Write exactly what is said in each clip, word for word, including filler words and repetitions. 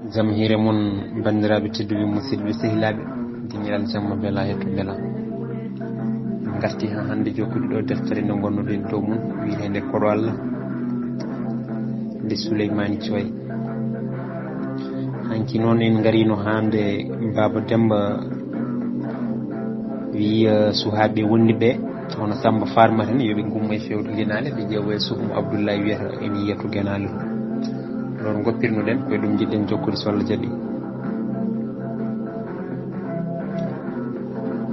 Jam hiire mon, banndiraaɓe tedduɓe, musidɓe, sehilaaɓe, dingiral jamma bela hetto bela. En ngarti haa hannde jokkude ɗo deftere nde ngonnoɗen dow mum, wiyeteende Koɗo Allah, nde Suleymaani Coy. Hanki noon en ngarino haa nde Baaba Demba wiyi, eh, suhaaɓe wonniɓe, hono Samba Farmata ni, yo ɓe ngummo e fewde genaale, ɓe ƴeewa e suufu mo Abdoulaye wiyata ene yiya to genaale to. Ɗoon ngoppirnoɗen, ko e ɗum njiɗɗen jokkude so Allah jaɓi.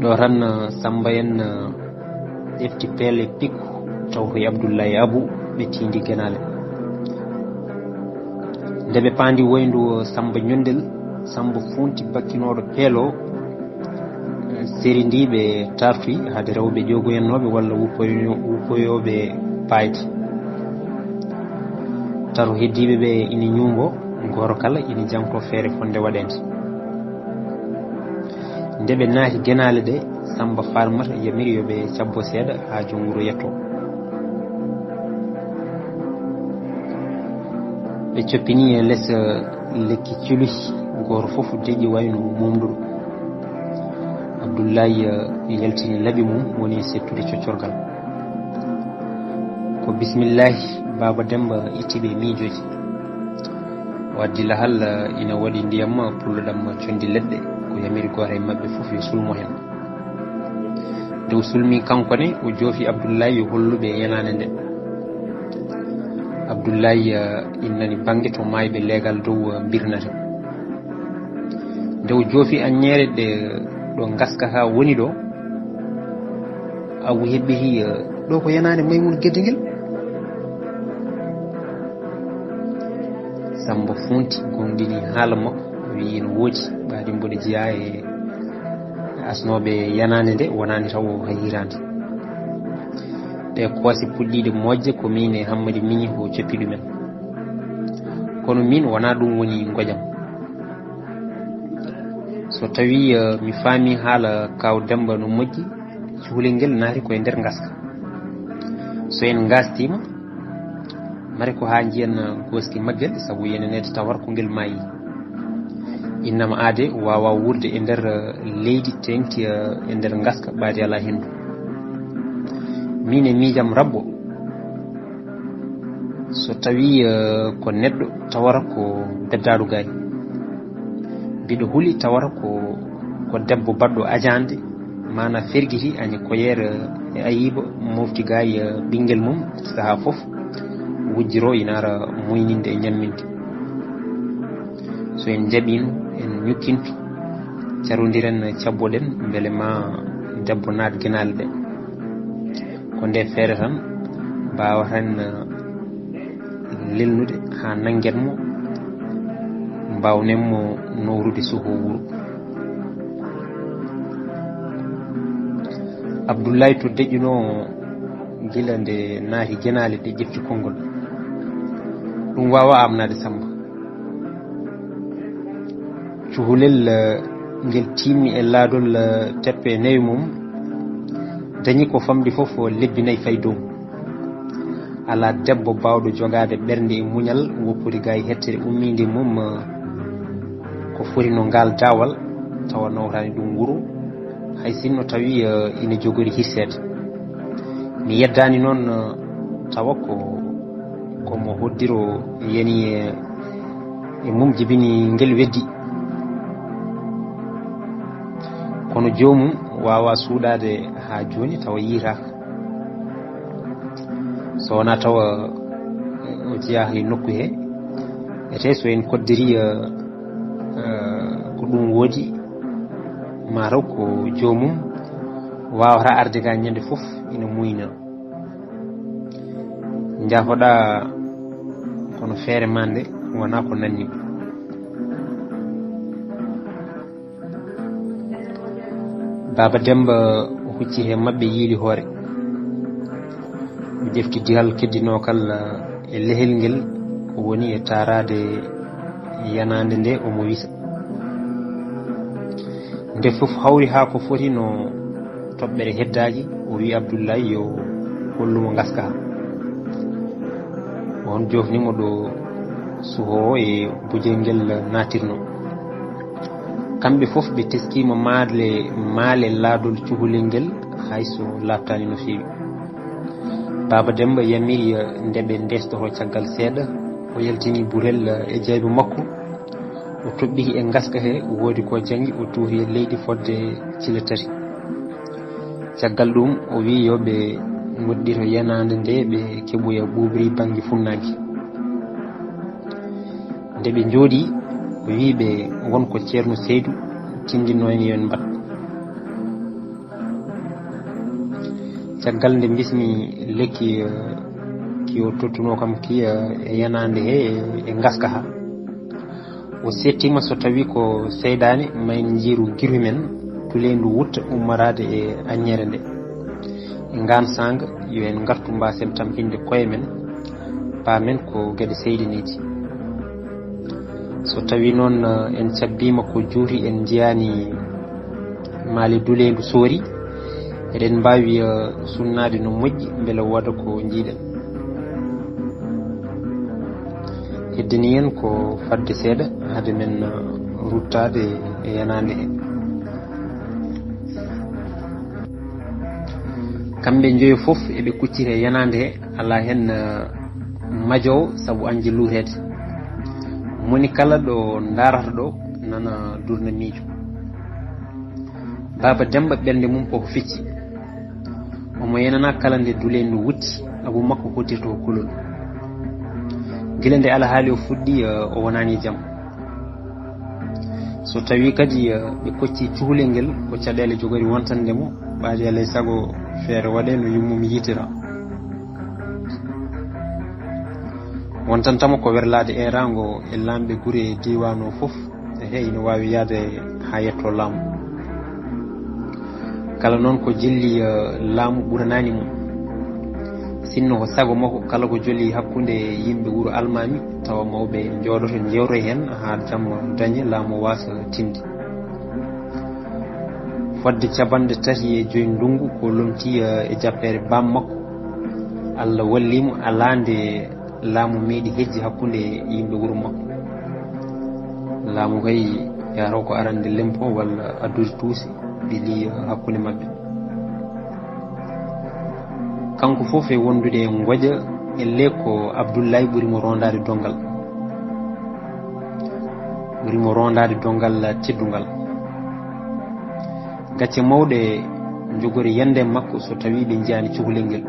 Ɗo tan, eh, Samba en, eh, ƴefti pelle e pikku, taw ko e Abdoulaye Abou ɓe tiindi genaale. Nde ɓe paandi woyndu Samba Ñondel, Samba funti bakkinooɗo pelle o, eh, seri ndi ɓe tartoyi, haade rewɓe ƴogoyannooɓe walla wuppoyo-, wuppoyooɓe paaydi. Tato heddiiɓe ɓe ina ñuumbo, gooto kala ina jangto feere fotnde waɗeede. Nde ɓe naati genaale ɗe, Samba Farmata yamiri yo ɓe cabbo seeɗa haa joom wuro yetto. Ɓe coppini e les, eh, lekki culuhi, gooto fof deƴƴi wayno momduɗo. Abdoulaye, eh, yaltini laɓi mum, woni settude coccorgal. Ko bismillahi, Baaba Demba itti ɓe miijooji. O addi lahal, eh, ina waɗi ndiyam, pullo ɗam condi leɗɗe, ko yamiri gooto e maɓɓe fof yo sulmo heen. Nde o sulmi kanko ne, o joofi Abdoulaye yo hollu ɓe yenaande nde. Abdoulaye, eh, innani bannge to maayɓe leegal dow, eh, birnata. Nde o joofi aññeere ɗe ɗo ngaska haa woni ɗo, Abu heɓɓiti, eh, ɗo ko yenaande Maymuuna Gedde ngel. Samba funti, gonɗini haala makko, wiyi ene woodi, ɓaade mboɗo jeyaa e asnooɓe yenaande nde, wonaani taw o hay hitaande. Ɗe koosi puɗɗiiɗe moƴƴe ko miin e Hammadi Miñi o coppi ɗumen. Kono miin wonaa ɗum woni ngojam. So tawii, eh, mi faamii haala Kaaw Demmba no moƴƴi, cukalel ngel naati ko e nder ngaska. So en ngaastiima, mari ko haa njiyen, eh, gooski maggel, sabu yeneneede tawata ko ngel maayi. Innama aade waawaa wuurde e nder, eh, leydi teeŋti, eh, e nder ngaska ɓaade alaa henndu. Miin e miijam rabbo, so tawii, eh, ko neɗɗo tawata ko beddaaɗo gaay. Mbiɗo huli tawata ko, ko debbo baɗɗo ajaande, maana fergiti aña koyeer, eh, e ayiba mofti gaay, eh, ɓinngel mum sahaa fof wujjiroo ina ara muyninde e ñamminde. So en njaɓiino, en ñukkinto, carondiren, cabboɗen, mbele ma debbo naat genaale ɗe. Ko nde feere tan mbaawata en, eh, lelnude haa nanngen mo, mbaawnen mo nowrude soho wuro. Abdullaay to deƴƴunoo gila nde naati genaale ɗe ƴefti konngol. Ɗum waawaa amnaade Samba. Cukalel, eh, ngel tiimni e laadol, eh, teppe nayi mum, dañi ko famɗi fof lebbi nayi fay dow. Alaa debbo baawɗo jogaade ɓernde e muñal woppude gaay hettere ummiinde mum, eh, ko foti no ngaal daawal, tawa nawtaani ɗum wuro, hay sinno tawi, eh, ina jogori hirseede. Mi yeddaani noon, eh, tawa ko, ko mo hoddiro yani e, e mum jibini ngel weddi. Kono joomum waawaa suuɗaade haa jooni tawa yiytaaka. So wonaa tawa, eh, o jeyaa e nokku he, etee so en koddiri, eh, eh, ko ɗum woodi, maa taw ko joomum waawata arde ga ñande fof ina muuyna. Njaafoɗaa kono feere maa nde wonaa ko nanni. Baaba Demba hucci he maɓɓe yiili hoore. O ƴefti dihal keddinookal e lehel ngel o woni e taaraade yanaande nde omo wisa. Nde fof hawri haa ko foti no toɓɓere heddaaji, o wi'i Abdullaay yo hollumo ngaska. On joofnimo ɗo Suhoo e bujel ngel naatirno. Kamɓe fof ɓe teskiima maale, maale laadol cukalel ngel, hay so laaɓtaani no feewi. Baaba Demmba yamiri, eh, nde ɓe ndeestotoo caggal seeɗa, o yaltini burel, eh, e jayba makko, o toɓɓiti e ngaska he woodi ko janngi, o tuuri e leydi fodde cile tati. Caggal ɗum, o wiyi yo ɓe ngoɗɗito yenaande nde, ɓe keɓoya ɓuuɓri bannge funnaange. Nde ɓe njooɗii, o wiyi ɓe won ko Ceerno Seydu tinndinoo en yo en mbaɗ. Caggal nde mbismi lekki, eh, ki o tottunoo kam ki, eh, e yenaande he, e ngaska ha. O seettiima so tawi ko seyɗaane, ma en njiiru giru men, tuleendu wutta ummoraade e aññeere nde. E ngaan saanga, yo en ngartu mbaasen tamƴinde koye men, paamen ko geɗe seyɗineeji. So tawi noon, eh, en cabbiima ko juuti, en njiyaani maale duleendu soori, eɗen mbaawi, eh, sunnaade no moƴƴi mbele wooda ko njiiɗen. Heddani en ko fadde seeɗa hade men, eh, ruttaade e yenaande he. Kamɓe njoyo fof eɓe kucciti e yenaande he, alaa heen, eh, majoowo sabu añde luureede. Moni kala ɗo ndaarata ɗo nana durna miijo. Baaba Demmba ɓernde mum koko fecci. Omo yenana kala nde duleendu wutti, abu makko hottirta ko kulol. Gila nde alhaali o fuɗɗi, eh, o wonaani e jam. So tawi kadi, eh, ɓe kocci cukalel ngel, ko caɗeele jogori wontande mo, ɓaade alay sago feere waɗe no yummum yitira. Wontantamo ko werlaade eeraango e laamɓe gure e diiwaan o fof, ehe, ina waawi yahde haa yetto laamu. Kala noon ko jilli, eh, laamu ɓuranaani mo. Sinno ko sago makko, kala ko joli hakkunde yimɓe wuro Almaami, tawa mawɓe njooɗoto, njewtoy heen haa jamma dañe, laamu waasa tinde. Fodde capanɗe tati e joy ndunngu ko lomti, eh, e jappeere baam makko. Allah walli mo, alaa nde laamu meeɗi hejji hakkunde yimɓe wuro makko. Laamu kay yahata ko arande lempo walla addude tuusi, ɓe liya hakkunde maɓɓe. Kanko fof e wondude e ngoƴa, elle ko Abdullahi ɓuri mo rondaade donngal. Ɓuri mo rondaade donngal teddungal. Gacce mawɗe njogori yande makko so tawi ɓe njiyaani cukalel ngel.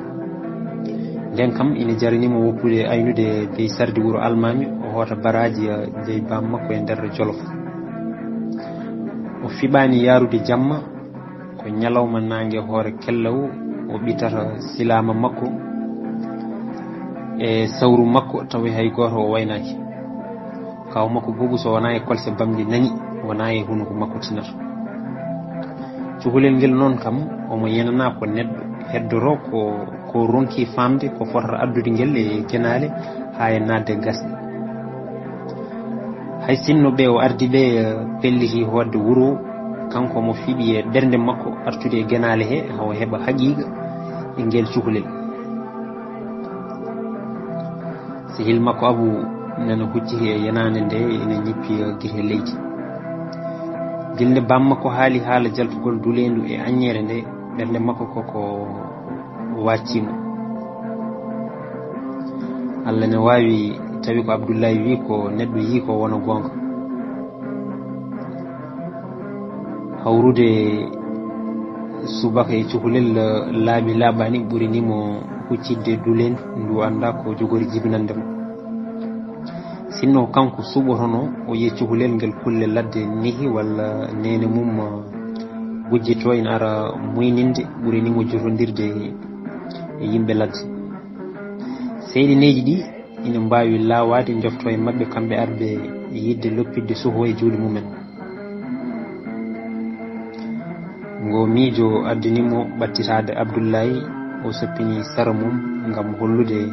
Nden kam ina jarani mo woppude aynude bey sardi wuro Almaami, o hoota baraaji, eh, jey baam makko e nder Jolof. O fiɓaani yaarude jamma, ko ñalawma naange hoore kellaw o ɓittata silaama makko e sawru makko, tawi hay gooto o waynaaki. Kaaw makko boobu so wonaa e kolse bamɗi nani, wonaa e hunuko makko tinata. Cukalel ngel noon kam, omo yenanaa ko neɗɗo heddoto ko, ko ronki faamde ko fotata addude ngel e genaale haa e naatde gasɗe. Hay sinno ɓe o ardi ɓe, eh, pelliti hoodde wuro, kanko mo fiɓi e ɓernde makko artude e genaale he, hawo heɓa haqiiqa e ngel cukalel. Sehil makko Abu nana hucciti e yenaande nde ina ñippi, eh, gite leydi. Gilnde baam makko haali haala jaltugol duleendu e aññeere nde, ɓernde makko koko waccimo. Allah ne waawi tawi ko Abdullahi wi ko neɗɗo yi ko wona goonga. Hawrude subaka e cukalel laaɓi laaɓaani ɓuri ni mo huccidde dulendu ndu annda ko jogori jibinande mo. Sinno kanko suɓotono o yiya cukalel ngel kulle ladde nehi walla neene mum gujjitto ina ara muyninde ɓuri ni mo jotondirde e yimɓe ladde. Seyɗineeji ɗi ina mbaawi laawaade njofto e maɓɓe kamɓe arɓe yiɗde loppitde soho e juuɗe mumen. Ngo miijo addani mo ɓattitaade Abdullahi, o soppini sara mum ngam hollude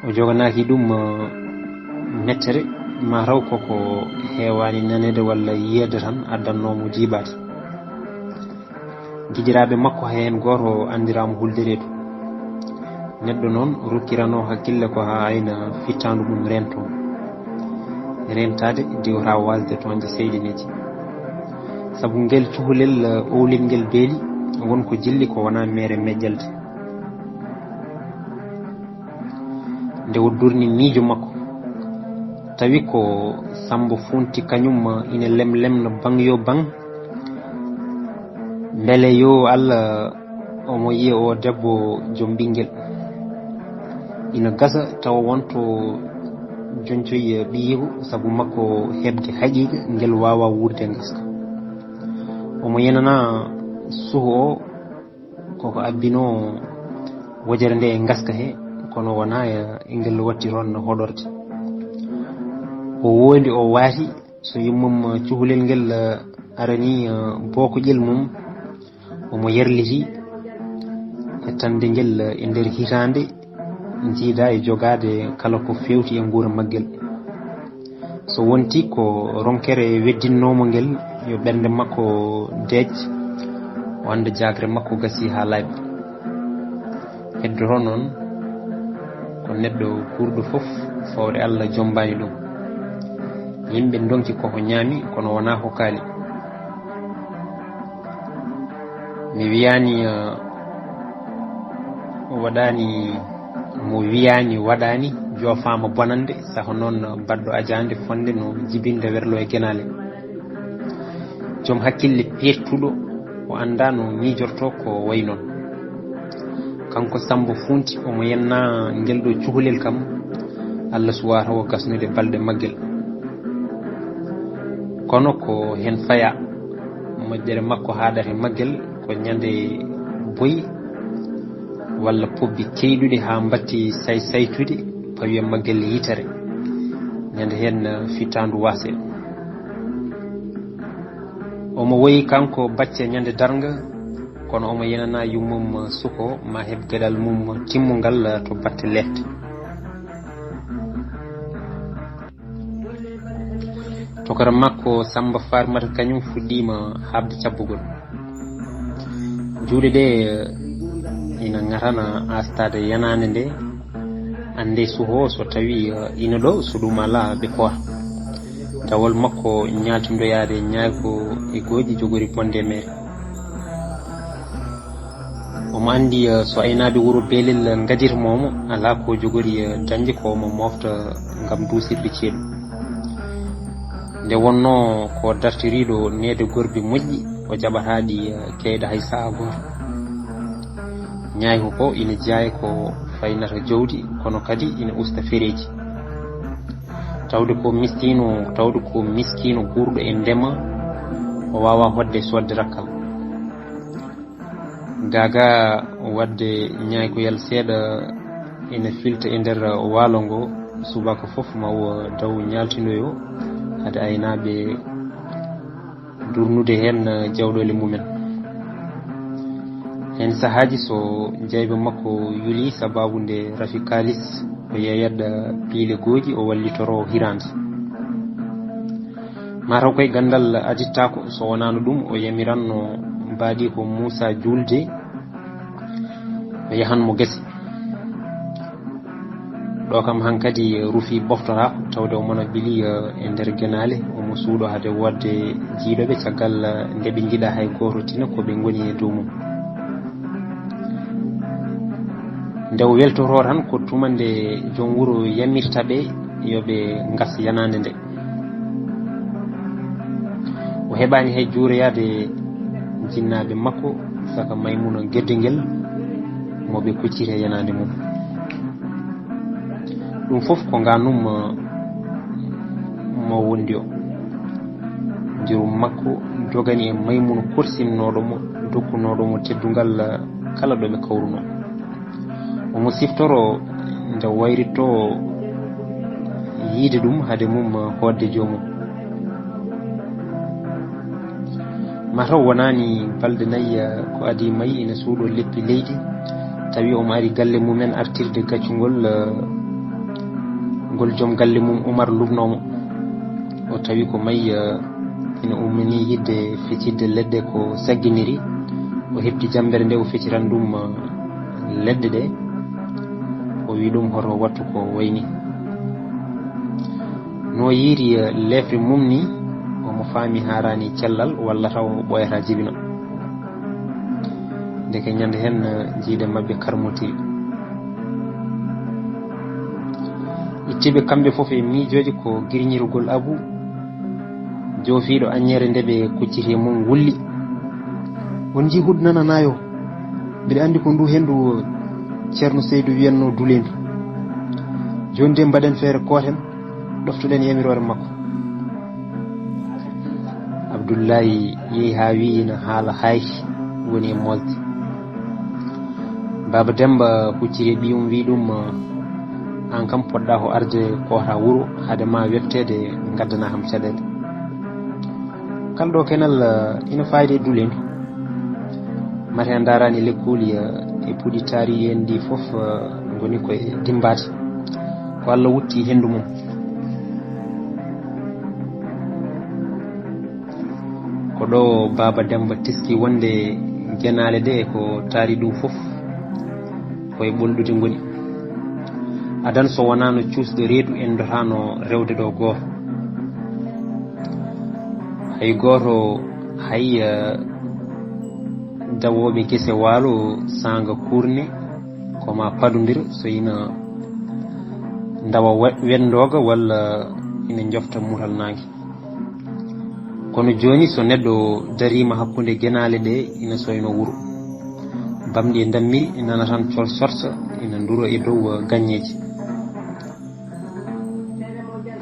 o joganaaki ɗum, eh, mettere, mataw koko heewaani naneede walla yiyeede tan addannoo mo jiibaade. Gijiraaɓe makko heen gooto anndiraama Huldereedu. Neɗɗo noon rokkirano hakkille ko haa ayna fittaandu mum rento. Rentaade diwata waasde toñde seyɗineeji. Sabu ngel cuholel, eh, owlel ngel beeli, won ko jilli ko wonaa mere meƴƴelde. Nde o durni miijo makko, tawi ko Sammba Funti kañum ina lemlemna baŋ yo baŋ. Mbele yo Allah omo yiya o debbo joom ɓinngel. Ina gasa tawa wonto joñcoyi ɓiyiiko sabu makko heɓde haqiiqa ngel waawa wuurde ngaska. Omo yenana suho o koko abbino wojere nde e ngaska he, kono wona e ngel watti toon hoɗorde. O wondi, o waati, so yummum cuholel ngel arani, eh, bookoƴel mum, omo yerliti hettande ngel e nder hitaande, jiida e jogaade kala ko feewti e nguura maggel. So wonti ko ronkere weddinnoomo ngel, yo ɓernde makko deej, o annda jaagre makko gasi haa laaɓi. Heddoto noon ko neɗɗo guurɗo fof, fawre Allah jommbaani ɗum. Yimɓe ndonki koko ñaami, kono wonaa ko kaali. Mi wiyaani, eh, waɗaani, mo wiyaani waɗaani, joofaama bonannde, saha noon baɗɗo ajaande fonnde no jibinde werlo e genaale. Joom hakkille peettuɗo, o anndaa no miijortoo ko wayi noon. Kanko Sammba Funti, omo yenna ngel ɗo cuholel kam, Allah suwaa tawa gasnude balɗe maggel. Kono ko heen fayaa, moƴƴere makko haaɗata e maggel ko ñande boyi walla pobbi keyɗuɗi haa mbatti say-, saytude, pawi e maggel yitere. Ñande heen, eh, fittaandu waasde. Omo woyi kanko bacce ñande darnga, kono omo yenana yummum suko ma heɓ geɗal mum timmungal to batte lette. Tokara makko Sammba Farmata kañum fuɗɗiima haɓde cabbugol. Juuɗe ɗe, eh, ina ŋatana aastaade yanaande nde, annde suho so tawi, eh, ina ɗo, so ɗum alaa, ɓe koora. Dawol makko ñaaltindoyaade ñaayko e gooƴi jogori bonde e mere. Omo anndi, eh, so aynaaɓe wuro Beelel ngadiri moomo, alaa ko jogori, eh, dañde ko omo moofta ngam duusirde ceeɗu. Nde wonnoo ko dartiriiɗo neede gorɓe moƴƴi, o jaɓataa ɗi, eh, keyɗa hay sahaa gooto. Ñaayko ko ina jeyaa ko faynata jawdi, kono kadi ina usta fereeji. Tawde ko miskiino, tawde ko miskiino guurɗo e ndema, o waawaa hoɗde soodde rakkal. Gaagaa waɗde ñaaykoyal seeɗa ina filta e nder waalo ngo, subaka fof ma o daw ñaaltindoyo hade aynaaɓe durnude heen jawɗoole mumen. Heen sahaaji so jayba makko yuli sababu nde rafi kaalis, o yeeyat piile gooƴi, o wallitoro hiraande. Mataw koye ganndal adittaako, so wonaano ɗum o yamiranno mbaɗi ko Muusa juulde, o yahan mo gese. Ɗo kam hankadi rufi ɓoftoraako, tawde o mona ɓili, eh, e nder genaale, omo suuɗo hade woodde jiiɗoɓe caggal, eh, nde ɓe njiɗa hay gooto tina ko ɓe ngoni e dow mum. Nde o weltotoo tan ko tuma nde joom wuro yamirta ɓe yo ɓe ngas yanaande nde. O heɓaani hay juuroyaade jinnaaɓe makko, saka Maymuna gedde ngel mo ɓe kucciri e yanaande mum. Ɗum fof ko nganum, eh, mo wondi o. Njirum makko dogani e Maymuna korsinnooɗo mo, dokkunooɗo mo teddungal, eh, kala ɗo ɓe kawrunoo. Omo siftoro nde wayritoo yiide ɗum hade mum hoodde joomum. Mataw wonaani balɗe nayi, eh, ko adii Mayi ina suuɗo leppi leydi, tawi omo ari galle mumen artirde gaccungol, eh, ngol joom galle mum Umar luɓnoo mo. O tawi ko Mayi, eh, ina ummanii yiɗde feccitde leɗɗe ko sagginiri. O heɓti jammbere nde o fecciran ɗum, eh, leɗɗe ɗe. O wi ɗum hoto wattu ko wayni. No yiiri, eh, lefre mum ni, omo faami haarani cellal walla taw o ɓooyata jibina. Ndeke ñande hen, eh, jiiɗe maɓɓe karmotiri. Ittiiɓe kamɓe fof e miijooji ko girñirgol Abu, joofiiɗo aññeere nde ɓe kucciti e mum wulli. On njii huɗo nana nayo? Mbiɗa anndi ko ndu henndu Ceerno Seydu wiyatnoo duleendu. Jooni de mbaɗen feere kooten, ɗoftoɗen yamiroore makko. Abdullahi yehi haa wiyi ina haala hayti woni e mosde. Baaba Demmba hucciri e ɓiyum, wi ɗum, "Aan kam poɗɗa ko arde koota wuro hade ma wefteede ngaddana kam caɗeele." Kala ɗo kenal, eh, ina fayde e duleendu. Mate a ndaarani lekkooli, eh, e puɗi taari en ɗi fof, eh, ngoni koye dimmbaade. Ko Allah wutti henndu mum. Ko ɗo Baaba Demmba teski wonde genaale ɗe ko taari ɗum fof ko e ɓolɗude ngoni. Adan so wonano cuusɗo reedu en dotano rewde ɗo gooto. Hay gooto, hay, eh, dawooɓe gese waalo saanga kurne ko ma padondir so ina ndawa we-, wenndooga walla ina njofta mutal naange. Kono jooni so neɗɗo dariima hakkunde genaale ɗe ina soyno wuro. Bamɗi e ndammiri nana tan cor sorsa ina ndura e dow gaññeeji.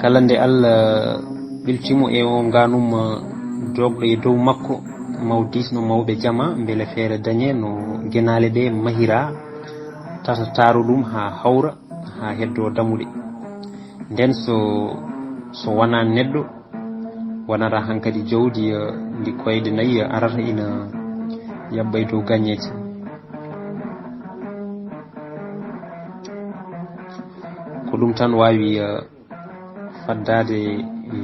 Kala nde Allah ɓilti mo e o ngaanum doogɗo e dow makko, maw diisno mawɓe jama mbele feere dañe no genaale ɗe mahira, tata taaro ɗum haa hawra, haa heddo damuɗe. Nden so, so wonaa neɗɗo, wonata hankadi jawdi, eh, ndi koyɗe nayi, eh, arata ina yaɓɓa e dow gaññeeji. Ko ɗum tan waawi, eh, faddaade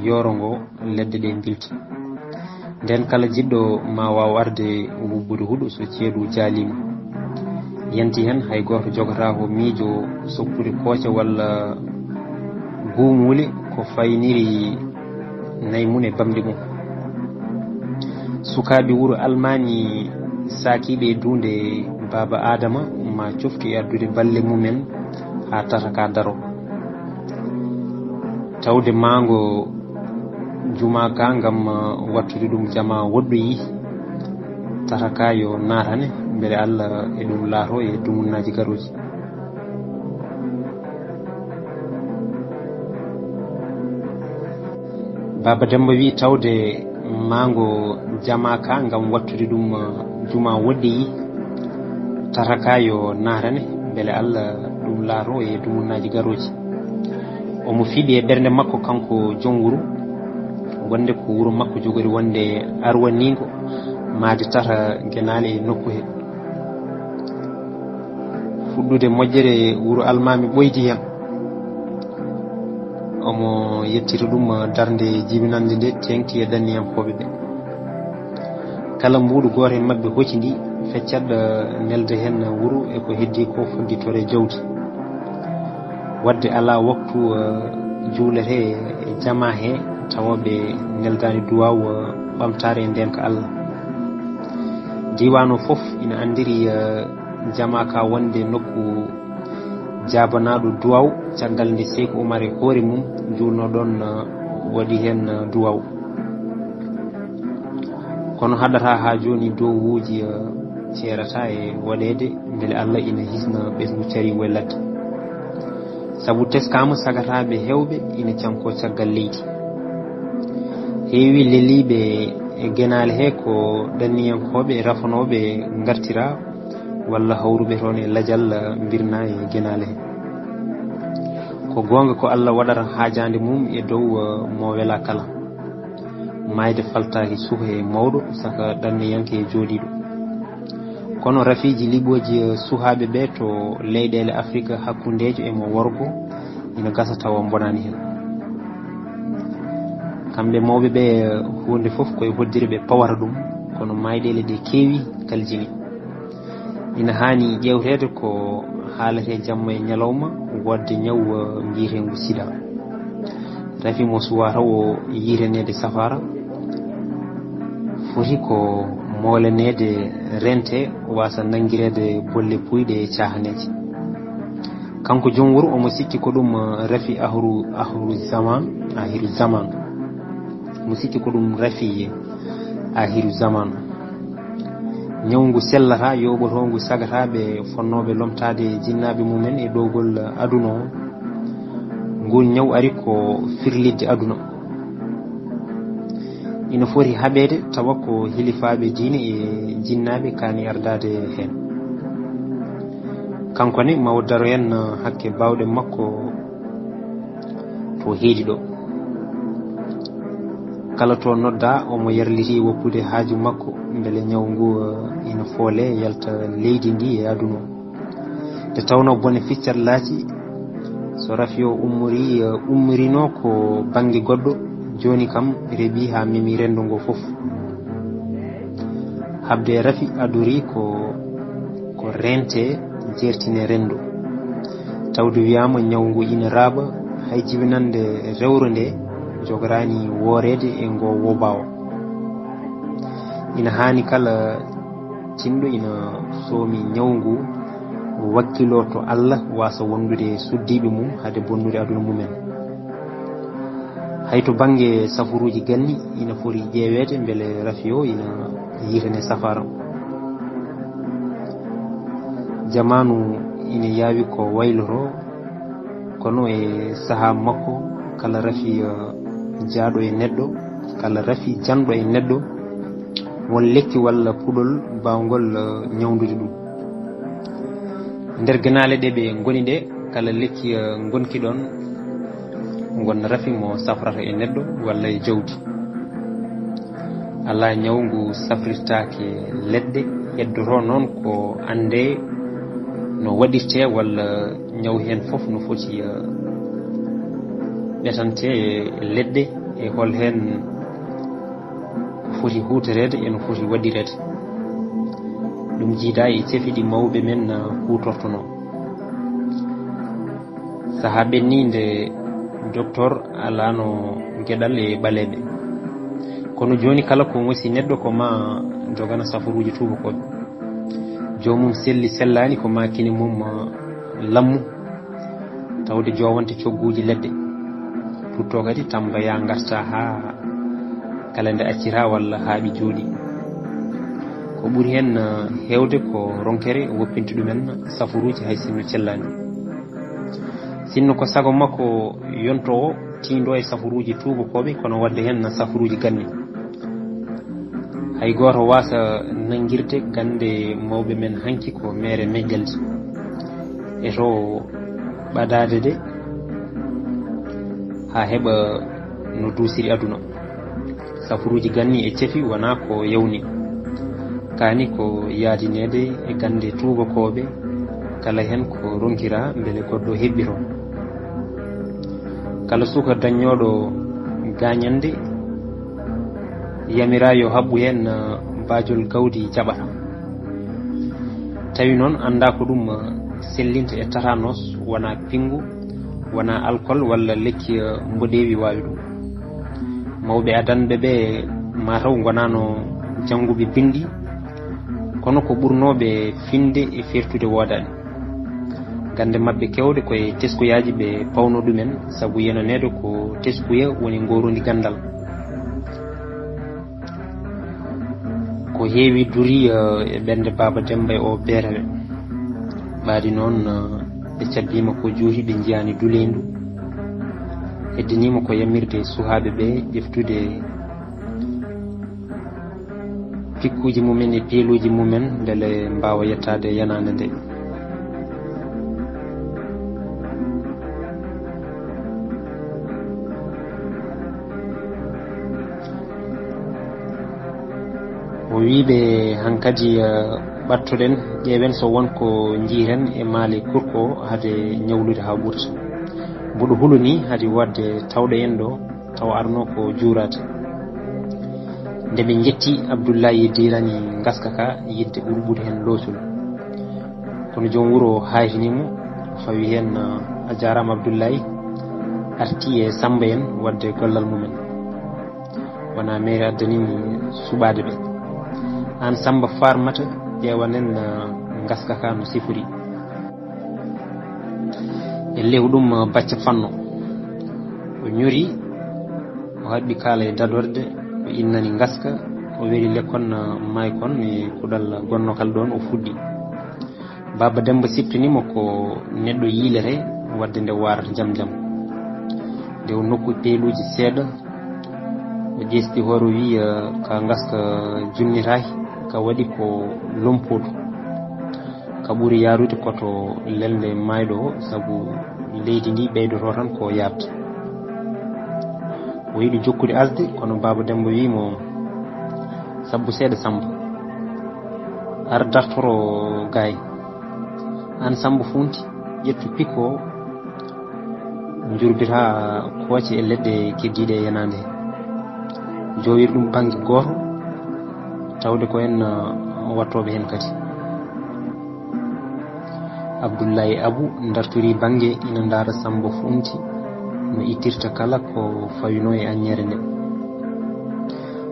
yooro ngo ledde ɗe mbilti. Nden kala jiɗɗo ma waaw arde wubbude huɗo so ceeɗu jaaliima. Yanti hen hay gooto jogataa ko miijo soppude kooce walla guumuuli ko fayniri nayi mum e bamɗi mum. Sukaaɓe wuro Almaani saakiiɓe e duunde Baaba Aadama ma coftu e addude balle mumen haa tata ka daro. Tawde maango juma ka ngam wattude ɗum jama woɗɗoyi, tata ka yo naatane, mbele Allah e ɗum laato e dumunnaaji garooji. Baaba Demmba wi tawde maango jama ka ngam wattude ɗum, uh, juma woɗɗoyi, tata ka yo naatane, mbele Allah ɗum laato e dumunnaaji garooji. Omo fiɓi e ɓernde makko kanko joom wuro, wonde ko wuro makko jogori wonde arwaniingo maade tata genaale e nokku he. Fuɗɗude moƴƴere wuro Almaami ɓoydi hen. Omo yettira ɗum darnde jibinannde nde teeŋti e ɗanniyankooɓe ɓe. Kala mbuuɗu gooto e maɓɓe hocci ndi, feccat, eh, nelde hen wuro e ko heddi ko faggitore jawdi. Wadde alaa waktu, eh, juulete e jama he, tawa ɓe neldaani duwaaw, eh, ɓamtaare e ndeenka Allah. Diiwaan o fof ina anndiri, eh, jama ka wonde nokku jaabanaaɗo duwaaw, caggal nde Seyku Umar e hoore mum juulno ɗon, eh, waɗi heen, eh, duwaaw. Kono haɗata haa jooni duwawuuji, eh, ceerata e waɗeede, mbele Allah ina hisna ɓesngu caringu e ladde. Sabu teskaama sagataaɓe heewɓe ina cankoo caggal leydi. Heewi leliiɓe e genaale he ko ɗanniyankooɓe e rafanooɓe ngartira, walla hawruɓe toon e lajal, eh, mbirna e genaale he. Ko goonga ko Allah waɗata haajaande mum e dow, eh, mo wela kala. Maayde faltaaki suka e mawɗo, saka ɗanniyanke e jooɗiiɗo. Kono rafiiji liɓooji, eh, suhaaɓe ɓe to leyɗeele Afirika hakkundeejo e mo worgo ina gasa tawa mbonaani hen. Kamɓe mawɓe ɓe, eh, huunde fof koye hoddire ɓe pawata ɗum, kono maayɗeele ɗe keewi kaljini. Ina haani ƴeewteede ko haalete jamma e ñalawma, wodde ñaw, eh, mbiyeteengu sida. Rafi mo suwaa taw o yiiteneede safaara, foti ko moolaneede rente, waasa nanngireede bolle puuyɗe e caahaneeje. Kanko joom wuro omo sikki ko ɗum, eh, rafi ahru, ahru zaman, ahiru zaman. Omo sikki ko ɗum rafi ahiru zaman. Ñaw ngu sellata, yooɓoto ngu sagata ɓe fonnooɓe lomtaade jinnaaɓe mumen e ɗowgol aduna o. Ngun ñaw ari ko firlitde aduna. Ina foti haɓeede tawa ko hilifaaɓe diine e jinnaaɓe kaani ardaade heen. Kanko ne, ma o daro en hakke baawɗe makko to heedi ɗo. Kala to nodda, omo yarliti woppude haaju makko, mbele ñaw ngu, eh, ina foole yalta leydi ndi e aduna o. Nde tawno bone ficcat laaci, so rafi o ummori, eh, ummorino ko bannge goɗɗo, jooni kam reɓi haa memi renndo ngo fof. Haɓde rafi adori ko, ko rente jeertine renndo. Tawde wiyaama ñaw ngu ina raaɓa, hay jibinannde rewro nde jogoraani wooreede e ngo wobaawo. Ina haani kala tinɗo ina soomi ñaw ngu wakkilo to Allah waasa wondude e suddiiɓe mum hade bonnude aduna mumen. Hay to bannge safuruuji ganni ina foti ƴeeweede mbele rafi o ina yiitane safaara. Jamaanu ina yaawi ko wayloto, kono e sahaa makko, kala rafi, eh, jaaɗo e neɗɗo, kala rafi janɗo e neɗɗo, won lekki walla puɗol baawngol, eh, ñawndude ɗum. Nder genaale ɗe ɓe ngoni ɗe, kala lekki, eh, ngonki ɗon, ngon rafi mo safrata e neɗɗo walla e jawdi. Alaa ñaw ngu safrirtaake leɗɗe, heddoto noon ko annde no waɗirte walla ñaw heen fof no foti, eh, ɓetante e leɗɗe e hol heen foti huutoreede e no foti waɗireede. Ɗum jiidaa e cefi ɗi mawɓe men, eh, huutortonoo. Sahaa ɓenni nde doktor alaano geɗal e ɓaleeɓe. Kono jooni kala ko ngosi neɗɗo ko ma jogana safaruuji tuubakooɓe. Joomum selli sellaani ko ma kine mum, eh, lammu. Tawde joowante cogguuji leɗɗe. Tutto kadi tambaya ngarta haa kala nde accira walla haa ɓe jooɗi. Ko ɓuri heen, eh, heewde ko ronkere woppinta ɗumen safuruuji hay sinno cellaani. Sinno ko sago makko yonto o tiindo e safuruuji tuubakooɓe, kono wadde heen safuruuji ganni. Hay gooto waasa nanngirde gannde mawɓe men hanki ko meere meƴƴalde. E to ɓadaade de haa heɓa no duusiri aduna. Safuruuji ganni e cefi wonaa ko yawni. Kaani ko yaadineede e gannde tuubakooɓe, kala heen ko ronkiraa mbele goɗɗo heɓɓito. Kala suka daññooɗo gaañande yamiraa yo haɓɓu heen, ah, baajol gawdi jaɓata. Tawi noon anndaa ko ɗum, ah, sellinta e tatanos, wonaa pinngu, wonaa alkol walla lekki, ah, mboɗeewi waawi ɗum. Mawɓe adanɓe ɓe mataw ngonaano jannguɓe binndi, kono ko ɓurnooɓe finde e fertude woodaani. Gannde maɓɓe keewɗe ko e teskuyaji ɓe pawno ɗumen, sabu yenaneede ko teskuya woni ngorundi ganndal. Ko heewi duri, eh, e ɓernde Baaba Demmba e o beerawe. Ɓaadi noon, eh, ɓe cabbiima ko juuti, ɓe njiyaani duleendu. Heddiniima ko yamirde suhaaɓe ɓe ƴeftude pikkuuji mumen e peeluuji mumen, mbele mbaawa yettaade e yanaande nde. O wii ɓe, hankadi, eh, ɓattoɗen, ƴeewen so won ko njiiren e maale kurko o hade ñawlude haa ɓurta. Mboɗo hulu ni hade waɗde tawɗo en ɗo, tawa arno ko juuraade. Nde ɓe njetti Abdullahi Diirani ngaska ka, yidde ɓuri ɓuri heen loosol. Kono joom wuro hayfini mo, fawi heen, a jaaraama Abdullaay, arti e Sammba en waɗde gollal mumen. Wonaa meere addani mi suɓaade ɓe. Aan Sammba Farmata, ƴeewanen ngaska ka no sifori. E lewɗum bacca fanno. O ñori, o haɓɓi kaala e dadorde, o innani ngaska, o weli lekkon maay kon e kuɗal gonnokal ɗoon o fuɗɗi. Baaba Demmba siftinii mo ko neɗɗo yiilere, waɗde nde waarata jam jam. Nde o nokku peeluuji seeɗa, o ƴeesti hoore, o wiyi, ka ngaska junnitaaki, ka waɗi ko lompoodu. Ka ɓuri yaarude ko to lelnde maayɗo o, sabu leydi ndi ɓeydoto tan ko yaaɓde. O yiɗi jokkude asde, kono Baaba Demmba wiyi mo, "Sabbu seeɗa Sammba. Ar dartoro gaay. Aan Sammba Fuunti, ƴettu pikko o, njurbita kooce e leɗɗe keddiiɗe e yenaande he. Jowir ɗum bannge gooto, tawde ko en, uh, wattooɓe heen kadi." Abdullaay Abu dartori bannge ina ndaara Sammba Fuunti no ittirta kala ko fawinoo e aññeere nde.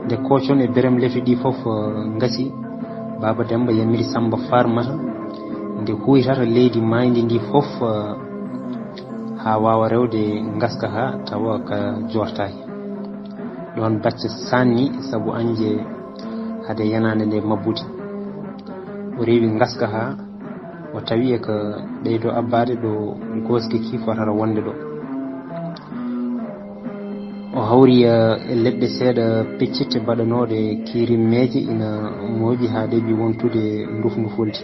Nde koocon e berem lefi ɗi fof, uh, ngasi, Baaba Demmba yamiri Sammba Farmata nde huuytata leydi maayndi ndi fof, uh, haa waawa rewde ngaska haa tawa ka joortaaki. Ɗoon bacca saanni sabu añde hade yenaande nde mabbude. O rewi ngaska haa o tawi e ka ɓeydo abbaade ɗo gooski ki fotata wonde ɗo. O hawri, eh, e leɗɗe seeɗa peccitte baɗanooɗe kirimmeeje ina mooƴi haa ɗeɓi wontude nduf-ndufoldi.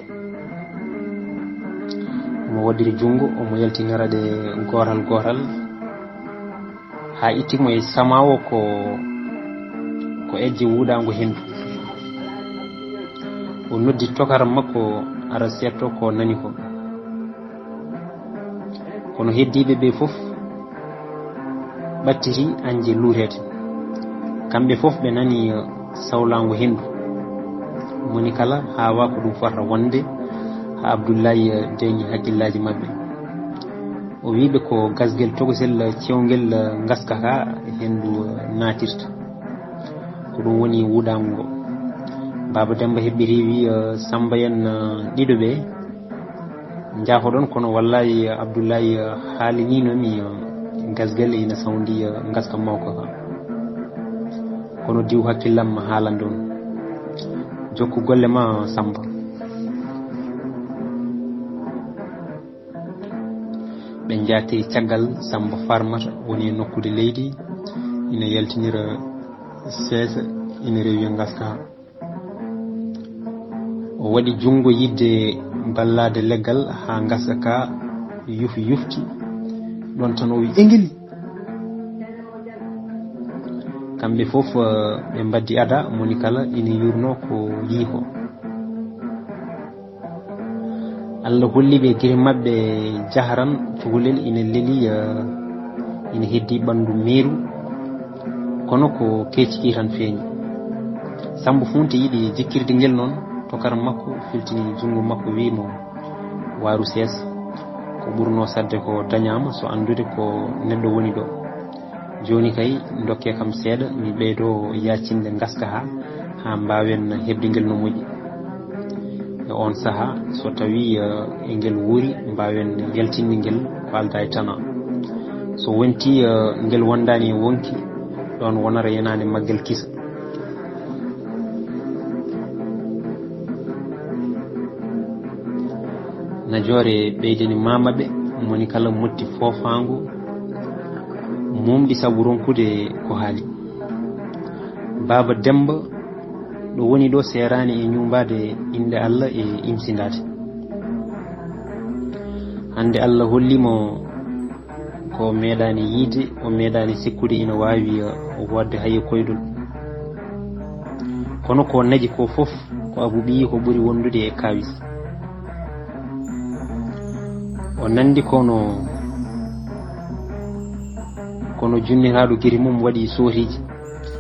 Omo waɗdiri junngo, omo yaltinira ɗe gootal gootal, haa itti mo e samaawo ko, ko ejje wuuɗaango henndu. O noddi tokara makko ara seetto ko nani ko. Kono heddiiɓe ɓe fof ɓattiti añde luureede. Kamɓe fof ɓe nani, eh, sawlaango henndu. Moni kala haawaa ko ɗum fotata wonde, haa Abdullaay, eh, deeƴi hakkillaaji maɓɓe. O wiyi ɓe ko gasgel tokosel cewngel ngaska ka henndu naatirta. Ko ɗum woni wuuɗaango ngo. Baaba Demmba heɓɓiti wiyi, eh, Sammba en, eh, ɗiɗo ɓe njaafoɗon, kono wallaay Abdullaay, eh, haaliniino mi, eh, gasgel ina sawndi, eh, ngaska mawka ka. Kono diw hakkillam haalande on. Jokku golle ma, Sammba. Ɓe njaatiri caggal Sammba Farmata woni e nokkude leydi, ina yaltinira seesa, ina rewi ngaska. O waɗi junngo yiɗde ballaade leggal haa ngaska ka yufi yufti. Ɗoon tan o wi, "Engeli!" Kamɓe fof, eh, ɓe mbaddi ada, moni kala ina yuurnoo ko yiyi ko. Allah holli ɓe gite maɓɓe jahran, cukalel ina leli, eh, ina heddi ɓanndu meeru, kono ko keeci ki tan feeñi. Sammba Fuunti yiɗi jikkirde ngel noon, tokara makko filtini junngo makko, wiyi mo, "Waaru seesa, ko ɓurnoo saɗde ko dañaama so anndude ko neɗɗo woni ɗo. Jooni kay, ndokkee kam seeɗa, mi ɓeydoo yaacinde ngaska haa, haa mbaawen heɓde ngel no moƴƴi. E oon sahaa, so tawii, eh, e ngel wuuri, mbaawen yaltinde ngel ko aldaa e tanaa. So wontii, eh, ngel wondaani e woŋki, ɗoon wonara yenaande maggel kisa." Najoore ɓeydani maama ɓe, moni kala motti foofaango, mumɗi sabu ronkude ko haali. Baaba Demmba, ɗo woni ɗo, seeraani e ñuumbaade innde Allah e imsindaade. Hannde Allah holli mo ko o meeɗaani yiyde, o meeɗaani sikkude ina waawi, eh, woodde hay e koyɗol. Kono ko naji ko fof, ko Abu ɓiyi ko ɓuri wondude e kaawis. O nandi kono, kono junnitaaɗo gite mum waɗi sootiiji.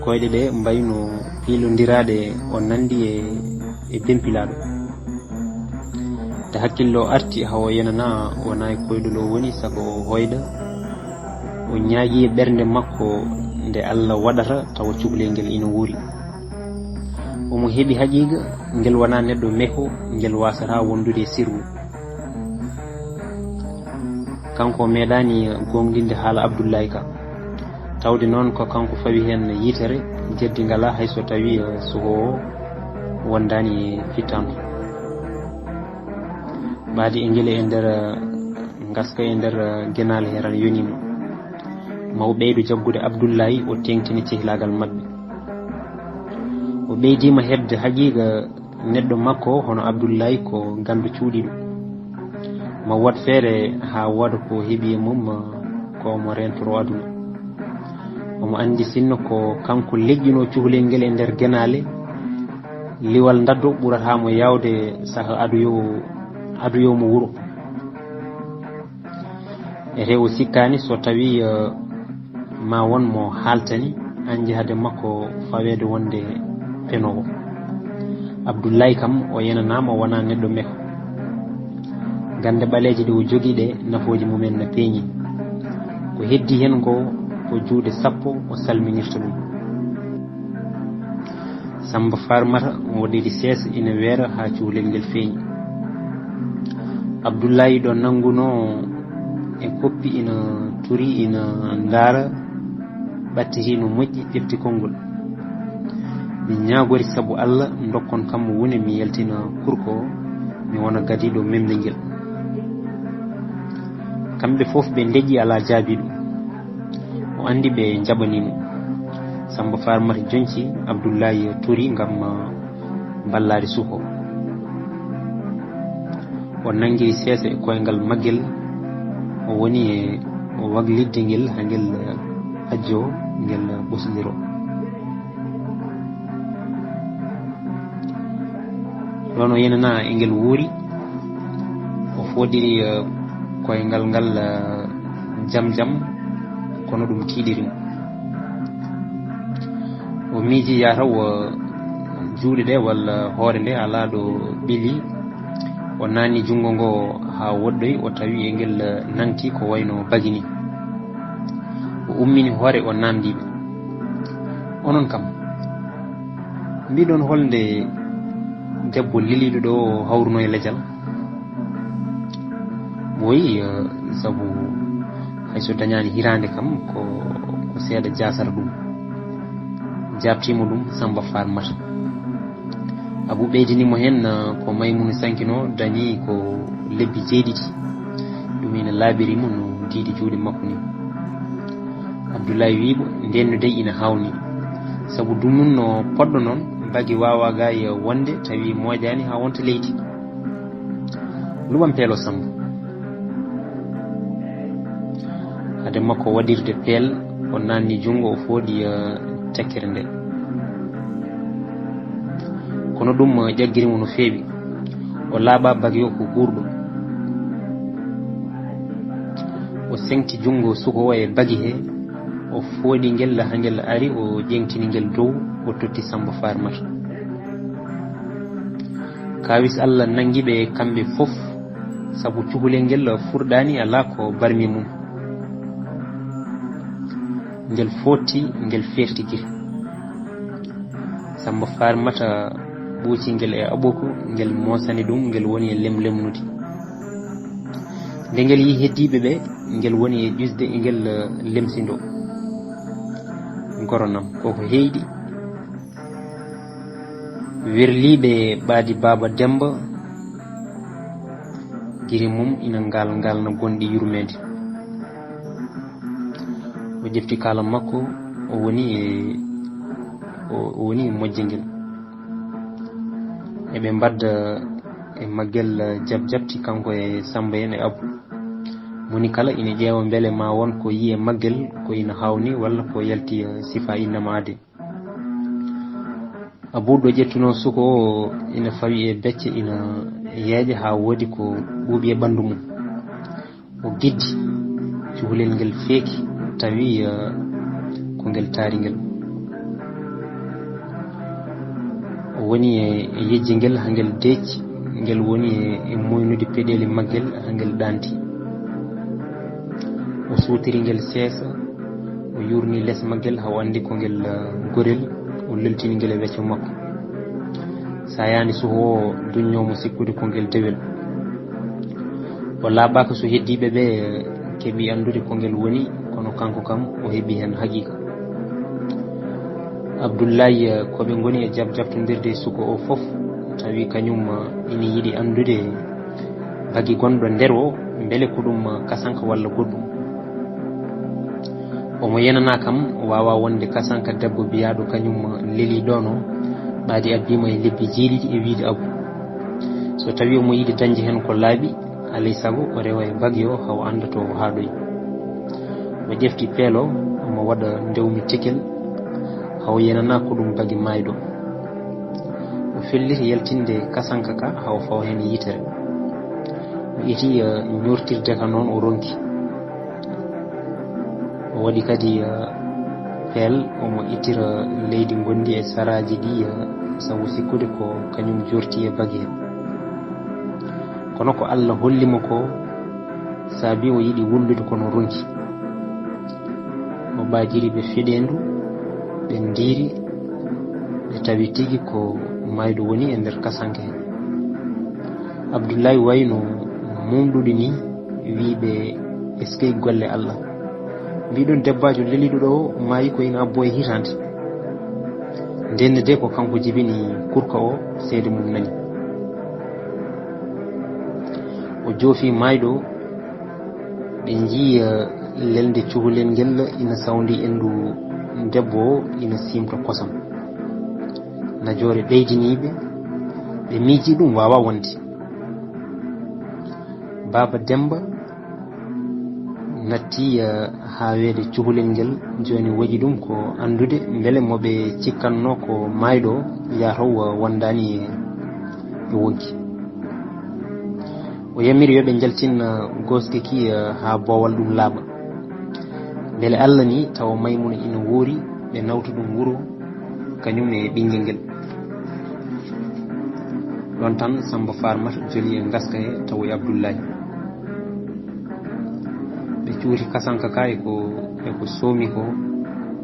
Koyɗe ɗe mbayno piilondiraaɗe, o nandi e, e bempilaaɗo. Nde hakkillo arti, hawo yenana wonaa e koyɗol o woni, saka o hoyɗa. O ñaagi e ɓernde makko nde Allah waɗata tawa cukalel ngel ina wuuri. Omo heɓi haqiiqa, ngel wonaa neɗɗo meho, ngel waasataa wondude e sirru. Kanko o meeɗaani goongɗinde haala Abdullaay ka. Tawde noon ko kanko fawi heen yitere, jeddi ngalaa hay so tawii, eh, suko o wondaani e fittaandu. Ɓaadi e ngel e nder, eh, ngaska e nder, eh, genaale he tan yonii mo. Ma o ɓeydo jaggude Abdullaay, o teeŋtina cehlaagal maɓɓe. O ɓeydiima heɓde haqiiqa neɗɗo makko hono Abdullaay ko ganndo cuuɗiiɗo. Ma waɗ feere haa wooda ko heɓi e mum, ko mo reentoro aduna. Omo anndi sinno ko kanko leƴƴinoo cukalel ngel e nder genaale, liwal ndaddo ɓurata mo yaawde saka adoyo, adoyo mo wuro. E rewo sikkaani so tawii, eh, ma won mo haaltani, anji hade makko faweede wonde penoowo. Abdullaay kam o yenanaama wonaa neɗɗo meho. Gannde ɓaleeje ɗe o jogii ɗe nafooji mumen na peeñi. Ko heddi heen ko, ko juuɗe sappo o salminirta ɗum. Samba Farmata waɗiri seesa ina weera haa cukalel ngel feeñi. Abdullaay ɗo nanngunoo e koppi ina turi ina ndaara, ɓattiti no moƴƴi, ƴefti konngol. Mi ñaagori sabu Allah ndokkon kam mo wune mi yaltina kurko o, mi wona gadiiɗo memde ngel. Kamɓe fof ɓe ndeƴƴi alaa jaabiiɗo. O anndi ɓe njaɓanii mo. Samba Farmata jonci Abdullaay turi ngam, ah, ballaade suko. O nanngi seesa e koyngal maggel, o woni e o waglidde ngel haa ngel, eh, ajjo, ngel ɓosondiro. Ɗoon o yenanaa e ngel wuuri, o fooɗiri, eh, koyngal ngal, eh, jam jam, kono ɗum tiiɗiri mo. O miiji yataw, eh, juuɗe ɗe walla hoore nde alaa ɗo ɓili. O naanni junngo ngo haa woɗɗoyi, o tawi e ngel, eh, nangti ko wayno bagi ni. O ummini hoore, o naamndii ɓe. Onon kam, mbiɗon holnde debbo leliiɗo ɗo hawruno e lejal? Ɓooyi, eh, sabu hay so dañaani hiraande kam, ko, ko seeɗa jaasata ɗum. Jaabtiima ɗum Samba Farmata. Abu ɓeydini mo heen, eh, ko Maymuna Sankino dañi ko lebbi jeeɗiɗi. Ɗum ina laaɓiri mo no diidi juuɗe makko ni. Abdullaay wii mo, ndeen no dey ina haawnii. Sabu dumunno poɗɗo noon, bagi waawaa gaay wonde, tawi moƴaani haa wonta leydi. Luɓam peelo Samba. Hade makko waɗirde peel, o naanni junngo, o fooɗi, eh, tekkere nde. Kono ɗum, eh, ƴaggiri mo no feewi. O laaɓa bagi o ko guurɗo. O seŋti junngo suko o e bagi he, o fooɗi ngel haa ngel ari, o ƴeeŋtini ngel dow, o totti Samba Farmata. Kaawis Allah nanngi ɓe kamɓe fof, sabu cukalel ngel furɗaani alaa ko barmi mum. Ngel footti, ngel feerti gite. Samba Farmata ɓuuci ngel e aɓoku, ngel moosani ɗum, ngel woni e lemlemnude. Nde ngel yii heddiiɓe ɓe, ngel woni e ƴusde, e ngel, eh, lemsindo. Goronam, koko heyɗi. Werliiɓe ɓaadi Baaba Demba, giri mum ina ngal ngal no gonɗi yurmeede. O ƴefti kaala makko, o woni e, o, o woni e mojje ngel. Eɓe mbadda e maggel jabjabti kanko e Samba en e Abu. Moni kala ina ƴeewa mbele ma won ko yii e maggel ko ina hawni walla ko yalti, eh, sifa innama ade. Abu ɗo ƴettunoo suko o ina fawi e becce ina yeeƴa haa woodi ko ɓuuɓi e ɓanndu mum. O giddi, cukalel ngel feeki, tawi, eh, ko ngel taari ngel. O woni e, e yejji ngel haa ngel deeci, Ngel woni e, e moynude peɗeeli maggel, haa ngel ɗaanti. O suutiri ngel seesa, o yuurni les maggel, haa o anndi ko ngel, eh, gorel, o leltini ngel e wecco makko. Saayaani suho o duññoo mo sikkude ko ngel dewel. O laaɓaaka so heddiiɓe ɓe keɓi anndude ko ngel woni, kono kanko kam o heɓi heen haqiiqa. Abdullaay, eh, ko ɓe ngoni e jab-, jabtondirde e suko o fof, tawi kañum, eh, ina yiɗi anndude bagi gonɗo nder o, mbele ko ɗum, eh, kasanka walla goɗɗum. Omo yenanaa kam o waawaa wonde kasanka debbo biyaaɗo kañum, eh, lelii ɗoon o, ɓaadi abbiima e lebbi jeeɗiɗi e wiyde abu. So tawi omo yiɗi dañde heen ko laaɓi, alay sago o rewa e bagi o haa o annda to o haaɗoyi. O ƴefti peel o, omo waɗa ndewmi tekel, haa o yenanaa ko ɗum bagi maayɗo. O felliti yaltinde kasanka ka haa o fawa heen e yitere. O iti, eh, ñoortirde ka noon o ronki. O waɗi kadi, eh, peel, omo ittira leydi ngonndi e saraaji ɗi, eh, sabu sikkude ko kañum jorti e bagi heen. Kono ko Alla holli mo ko saabi o yiɗi wullude kono ronki. O ɓaajiri ɓe feɗeendu, ɓe ndiiri, ɓe tawi tigi ko maayɗo woni e nder kasanke heen. Abdullaay wayno muumɗude ni, wii ɓe, "Eskey golle Alla. Mbiɗon debbaajo leliiɗo ɗo o maayi ko ina abbo e hitaande. Ndenne de ko kanko jibini kurka o, seede mum nani." O joofi maayɗo o, ɓe njii, eh, lelnde cukalel ngel ina sawndi enndu debbo o ina siimta kosam. Najoore ɓeydinii ɓe, ɓe miiji ɗum waawaa wonde. Baaba Demmba natti, eh, haaweede cukalel ngel, jooni woƴi ɗum ko anndude mbele mo ɓe cikkatnoo ko maayɗo o yahata o wondaani e, e wonki. O yamiri yo ɓe njaltin, eh, gooske ki, eh, haa boowal ɗum laaɓa. Mbele Alla ni tawa Maymuna ina woori, ɓe nawta ɗum wuro, kañum e ɓinngel ngel. Ɗoon tan Sammba Farmata joli e ngaska he tawoyi Abdullaay. Ɓe cuuti kasanka ka e ko, e ko soomi ko,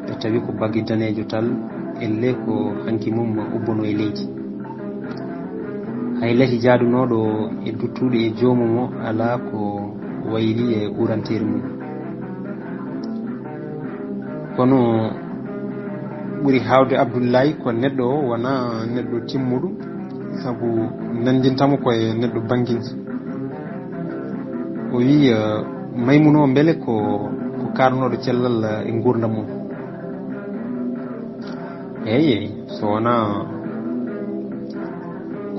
ɓe tawi ko bagi daneejo tal, ellee ko hanki mum ubbano e leydi. Hay lati jaadunooɗo e duttude e joomum o alaa ko wayli e uranteeri mum. Kono ɓuri haawde Abdullaay ko neɗɗo o wonaa neɗɗo timmuɗo, sabu nanndinta mo ko e neɗɗo bannginji. O wii, eh, Maymuna o mbele ko, ko kaarnooɗo cellal, eh, e nguurndam mum. Eey, eey, so wonaa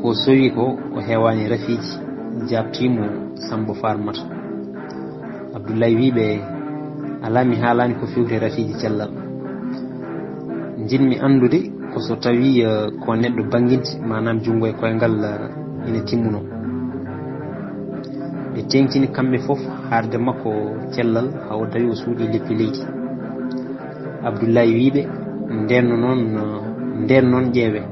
ko sowi ko, o heewaani rafiiji, jaabtiimo Sammba Farmata. Abdullaay wii ɓe, "Alaa, mi haalaani ko fewti rafiiji cellal. Njiɗmi anndude ko so tawii, eh, ko neɗɗo bannginti, maanaam junngo e koyngal, eh, ina timmunoo." Ɓe teeŋtini kamɓe fof haarde makko cellal, haa o tawi o suuɗii leppi leydi. Abdullaay wii ɓe, "Ndeen noon, ndeen noon ƴeewee."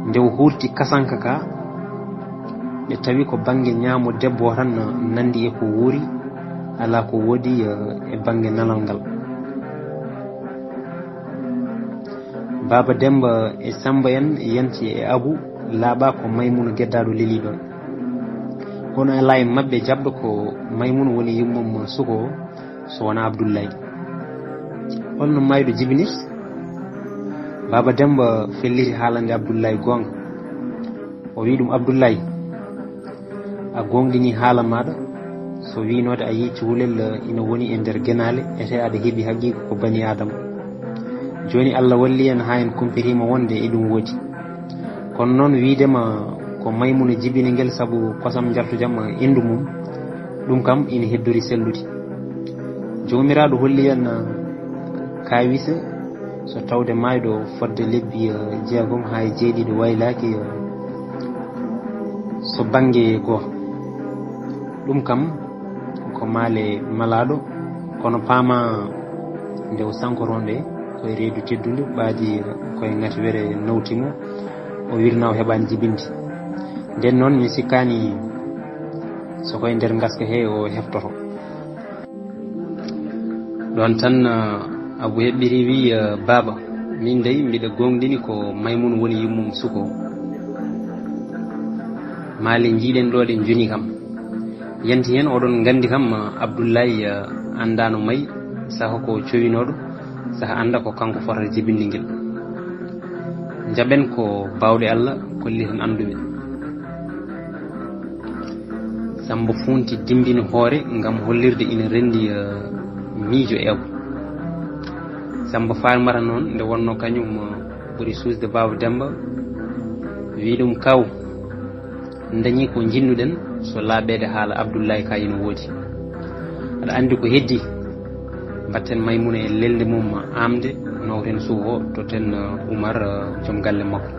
Nde o huurti kasanka ka, ɓe tawi ko bannge ñaamo debbo o tan nanndi e ko wuuri, alaa ko woodi, eh, e bannge nanal ngal. Baaba Demmba e Sammba en yanti e Abu laaɓa ko Maymuna geddaaɗo lelii ɗoon. Kono alaa e maɓɓe jaɓɗo ko Maymuna woni yummum suko o, so wonaa Abdullaay. Holno maayɗo jibinirta? Baaba Demmba felliti haalande Abdullaay goonga. O wii ɗum, "Abdullaay, a goongɗinii haala maaɗa. So wiinoode a yii cukalel ina woni e nder genaale, etee aɗa heɓi haqiiqa ko bani Aadama. Jooni Alla walli en haa en kumpitiima wonde eɗum woodi. Kono noon wiide ma ko Maymuna jibini ngel sabu kosam njaltujam enndu mum, ɗum kam ina heddori sellude. Joomiraaɗo holli en kaawise so tawde maayɗo fodde lebbi, eh, jeegom haa e jeeɗiɗi waylaaki, eh, so bannge gooto. Ɗum kam ko maale malaaɗo, kono paama nde o sankoroo nde ko e reedu teddundu, ɓaadi ko e ŋati were nawti mo, O wirna o heɓaani jibinde. Nden noon mi sikkaani so koye nder ngaska he o heftoto. Ɗon tan, uh, Abu Heɓɓiri wi, uh, "Baaba, min dey mbiɗa goongɗini ko Maymuna woni yummum suko. Maale njiiɗen ɗo ɗe njoni kam. Yanti heen oɗon nganndi kam, uh, Abdullaay, uh, anndaano may saha ko cowinooɗo, saha annda ko kanko fotata jibinde ngel. Njaɓen ko baawɗe Allah kolliten annduɓe." Samba funti dimbini hoore ngam hollirde ina renndi, eh, miijo e Abu. Samba Farmata noon nde wonno kañum, eh, ɓuri suusde Baaba Demba, wi ɗum, "Kaw, dañi ko jinnuɗen so laaɓeede haala Abdullaay ka ina woodi. Aɗa anndi ko heddi, mbatten Maymuna e lelnde mum amde, nawten suuho, totten, eh, Umar, eh, joom galle makko."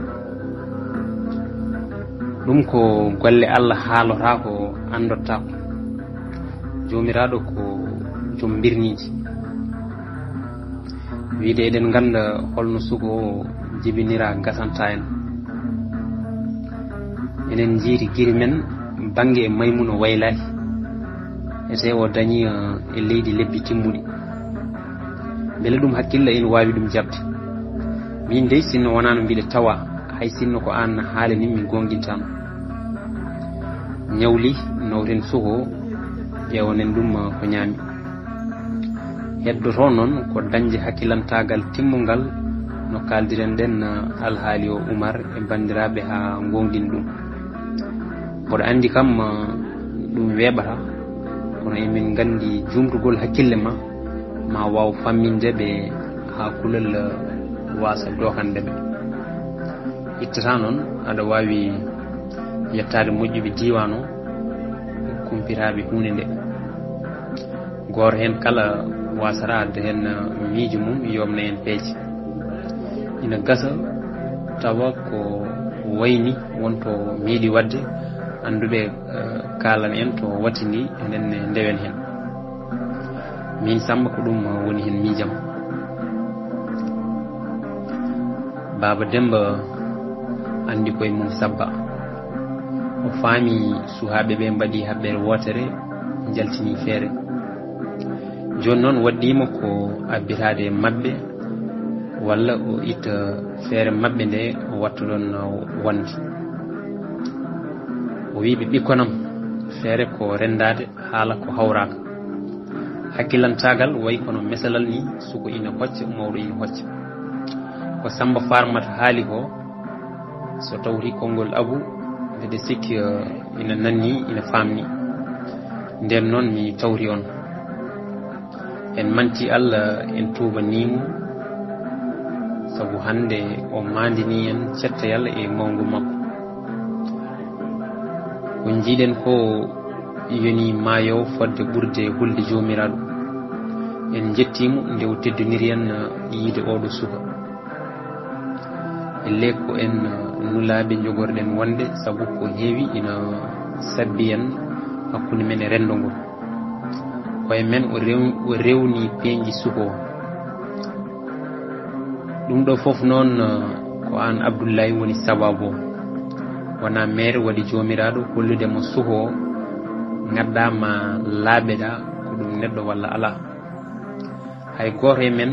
Ɗum ko golle Allah haalotaako, anndottaako. Joomiraaɗo ko joom mbirniiji. Wiide eɗen ngannda holno suko o jibinira gasanta en. Enen njiiri giri men bannge e Maymuna waylaaki. Ete o dañi, eh, e leydi lebbi timmuɗi. Mbele ɗum hakkille ina waawi ɗum jaɓde? Min dey, sinno wonaano mbiɗa tawa, hay sinno ko aan haalani mi goongintaano. Ñawli, nawten suko, ƴeewanen ɗum ko ñaami. Heddoto noon ko dañde hakkilantaagal timmungal no kaaldiren ɗen alhaali o Umar e banndiraaɓe haa ngoongɗin ɗum. Mboɗo anndi kam, ɗum weeɓata, kono emin nganndi juumtugol hakkille ma, ma waaw famminde ɓe haa kulol waasa dookande ɓe. Ittata noon, aɗa waawi yettaade moƴƴuɓe diiwaan o, kumpitaaɓe huunde nde. Gooto heen kala waasata adda heen miijo mum, yomna en peeje. Ina gasa tawa ko wayni wonto meeɗi waɗde, annduɓe, eh, kaalan en to wattini, enen ne ndewen heen. Min Samba ko ɗum woni heen miijam. Baaba Demba anndi koye mum sabba. O faami suhaaɓe ɓe mbaɗi haɓɓere wootere, njaltini feere. Jooni noon waɗɗiima ko abbitaade e maɓɓe, walla o itta feere maɓɓe nde o watta ɗon wonde. O wii ɓe, "Ɓikkonam, feere ko renndaade, haala ko hawraaka." Hakkilantaagal wayi kono mesalal ni, suko ina hocca, mawɗo ina hocca. Ko Samba Farmata haali ko, so tawti konngol Abu, mbeɗa sikki, eh, ina nanni, ina faamni. Nden noon mi tawti on. En manti Allah, en tuubanii mo, sabu hannde o maandini en cettayal e mawngu makko. Ko njiiɗen ko yoni maayo fodde ɓurde hulde Joomiraaɗo. En njettii mo nde o teddiniri en yiide oɗo suka. E le ko en nulaaɓe njogorɗen wonde, sabu ko heewi ina sabbi en hakkunde men e renndo ngo. Koye men o rew-, o rewni peeñɗi suko o. Ɗum ɗo fof noon, eh, ko aan Abdullaay woni sabaabu o. Wonaa meer waɗi Joomiraaɗo hollude mo suko o, ngaddaa ma laaɓeɗaa ko ɗum neɗɗo walla alaa. Hay gooto e men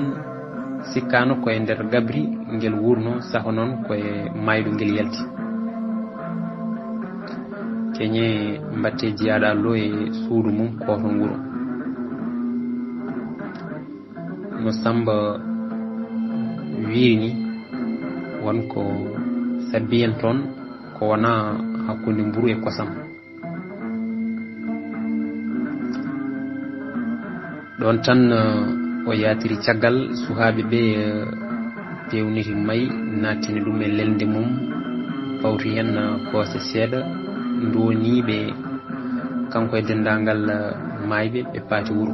sikkaano ko e nder gabri ngel wuurno, saha noon ko e maayɗo ngel yalti. Keñe mbatte jiyaaɗo Allo e suudu mum kooto nguro. No Samba wiiri ni, won ko sabbi en toon, ko wonaa hakkunde mburu e kosam. Ɗoon tan, eh, o yaatiri caggal suhaaɓe ɓe, eh, peewniti may, nattini ɗum e lelnde mum, pawti heen, eh, koose seeɗa, ndowniiɓe kanko e denndaangal, eh, maayɓe, ɓe paati wuro.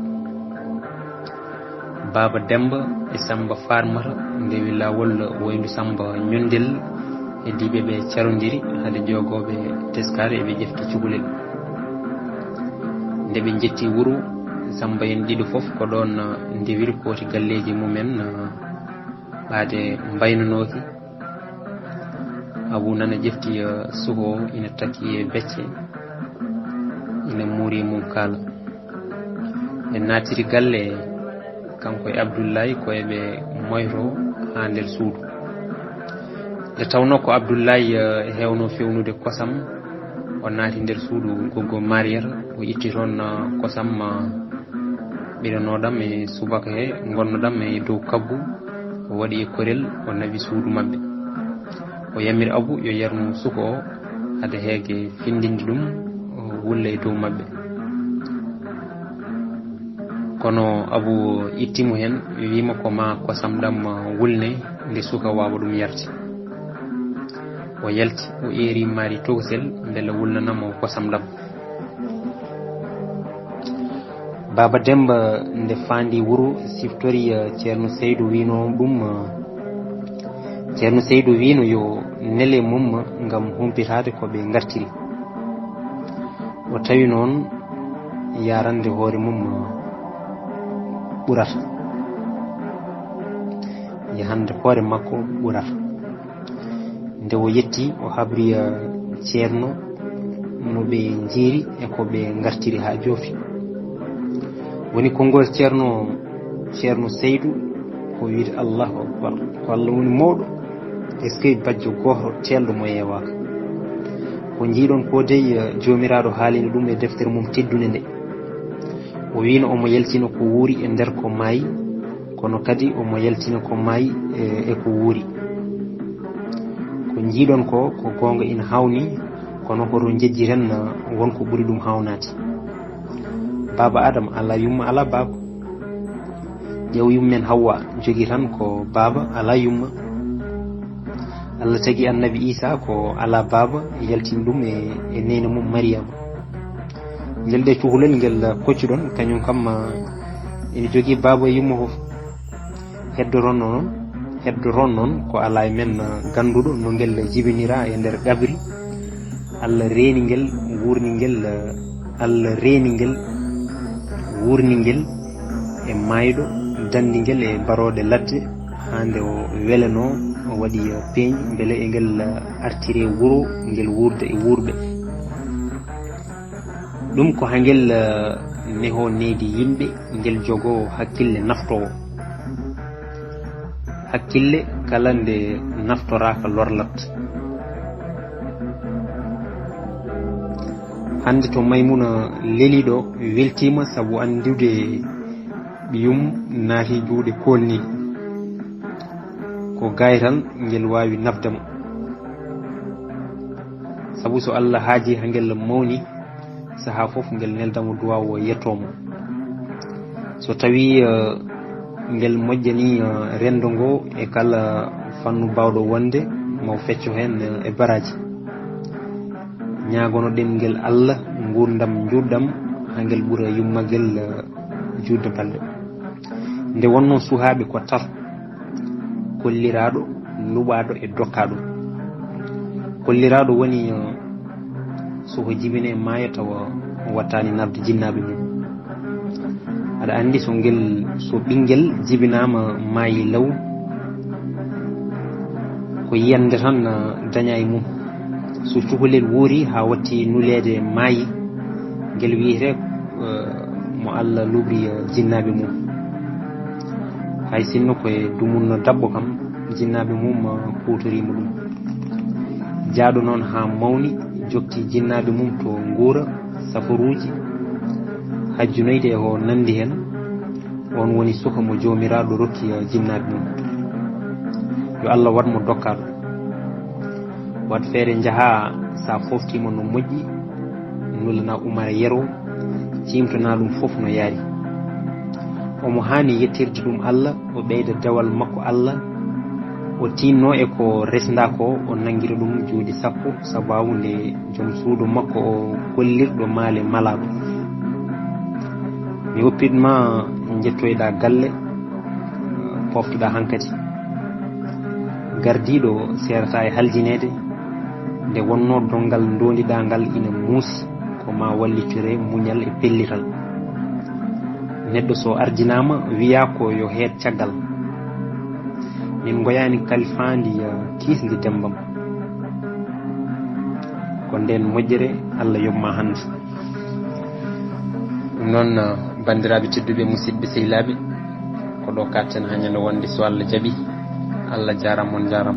Baaba Demba e Samba Farmata ndewi laawol wayndu Samba Ñonndel, heddiiɓe ɓe carondiri hade joogooɓe teskaare eɓe ƴefti cukalel. Nde ɓe njetti wuro, Samba en ɗiɗo fof ko ɗoon ndewiri kooti galleeji mumen, ɓaade mbaynonooki. Abu nana ƴefti, eh, suho o ina taki e becce, ina muuri e mum kaala. Ɓe naatiri galle, kanko e Abdullahi, ko eɓe moyto haa nder suudu. Nde tawnoo ko Abdullahi, eh, heewno fewnude kosam, o naati nder suudu goggo Mariyata, o itti toon, eh, kosam, eh, ɓiranooɗam e subaka he, ngonnoɗam e dow kaggu, o waɗi e korel, o nawi suudu maɓɓe. O yamiri Abu yo yarnu suko o, hade heege findinde ɗum, o wulla e dow maɓɓe. Kono Abu itti mo heen, wiima ko ma kosam ɗam wulne, nde suka waawa ɗum yarde. O yalti, o eeri maari tokosel, mbele wulnana mo kosam ɗam. Baaba Demba nde faandi wuro siftori, eh, Ceerno Seydu wiino ɗum, eh, Ceerno Seydu wiino yo nele mum ngam humpitaade ko ɓe ngartiri. O tawi noon yarande hoore mum, eh, ɓurata. Yahande hoore makko ɓurata. Nde o yetti, o habri, eh, Ceerno no ɓe njiiri e ko ɓe ngartiri haa joofi. Woni konngol Ceerno, Ceerno Seydu, ko wiide Allahu Akbar, ko Allah woni mawɗo. Eskey bajjo gooto teelɗo mo yeewaaka. Ko njiiɗon ko dey, eh, Joomiraaɗo haalino ɗum e deftere mum teddunde nde. O wiino omo yaltina ko wuuri e nder ko maayi, kono kadi omo yaltina ko maayi e, e ko wuuri. Ko njiiɗon ko, ko goonga ina haawnii, kono ko to njejjiten, eh, won ko ɓuri ɗum haawnaade. Baaba Adama alaa yumma, alaa baaba. Ƴeew yummen Hawwa, jogii tan ko baaba, alaa yumma. Allah tagi Annabi Iisaa ko alaa baaba, yaltini ɗum e, e neene mum Mariyama. Ngel ɗe cukalel ngel koccuɗon, kañum kam, ah, ene jogii baaba e yumma fof. Heddoton noon, heddoton noon ko alaa e men, ah, gannduɗo no ngel jibinira e nder qabri. Allah reeni ngel, wuurni ngel, ah, Allah reeni ngel, wuurni ngel e maayɗo, danndi ngel e barooɗe ladde, haa nde o welanoo, o waɗi, ah, peeñ, mbele e ngel, ah, artire wuro, ngel wuurda e wuurɓe. Ɗum ko haa ngel, eh, nehoo nehdi yimɓe, ngel jogoo hakkille naftoowo. Hakkille kala nde naftoraaka lorlat. Hannde to Maymuna lelii ɗo, weltiima sabu anndude ɓiyum naati juuɗe koolni. Ko gaay tan ngel waawi nafde mo. Sabu so Allah haajii haa ngel mawni, sahaa fof ngel nelda mo duwaaw o yettoo mo. So tawii, eh, ngel moƴƴanii, eh, renndo ngo e kala fannu baawɗo wonde, mo fecco heen, eh, e baraaji. Ñaagono-ɗen ngel Allah nguurndam njuutɗam haa ngel ɓura yummagel, eh, juutde balɗe. Nde wonnoo suhaaɓe ko tato, kolliraaɗo, luɓaaɗo e dokkaaɗo. Kolliraaɗo woni, eh, so ko jibine maaya tawa o wattaani nafde jinnaaɓe mum. Aɗa anndi so ngel, so ɓinngel jibinaama maayi law, ko yiyannde tan, eh, daña e mum. So cukalel wuuri haa watti nuleede maayi, ngel wiyetee, eh, mo Allah luɓri, eh, jinnaaɓe mum. Hay sinno ko e dumunna daɓɓo kam, jinnaaɓe mum, eh, kuutoriima ɗum. Jaaɗo noon haa mawni, jokki jinnaaɓe mum to nguura, safaruuji, hajjunoyde e ko nanndi heen. Oon woni suka mo Joomiraaɗo rokki, eh, jinnaaɓe mum. Yo Allah waɗ mo dokkaaɗo. Waɗ feere njahaa, so a fooftiima no moƴƴi, nulana Umar Yero, ciimtana ɗum fof no yaari. Omo haani yettirde ɗum Allah, o ɓeyda dewal makko Allah, o tiinnoo e ko resndaa ko, o nanngira ɗum juuɗe sappo, sabaabu nde joom suudu makko o kollirɗo maale malaaɗo. Mi woppit ma njettoyɗaa galle, poftoɗaa hankadi. Gardiiɗo seerata e haljineede, nde wonnoo donngal ndoondiɗaa ngal ina muusi, ko ma wallitire muñal e pellital. Neɗɗo so ardinaama, wiyaa ko yo heed caggal. Min ngoyaani kalifaandi, eh, kiisndi Demmbam. Nden moƴƴere, Allah yoɓ ma hannde. Ɗum noon, banndiraaɓe tedduɓe, musidɓe sehilaaɓe, ko ɗo katten haa ñande wonde, so Allah jaɓi. Allah jaaraama, on njaaraama.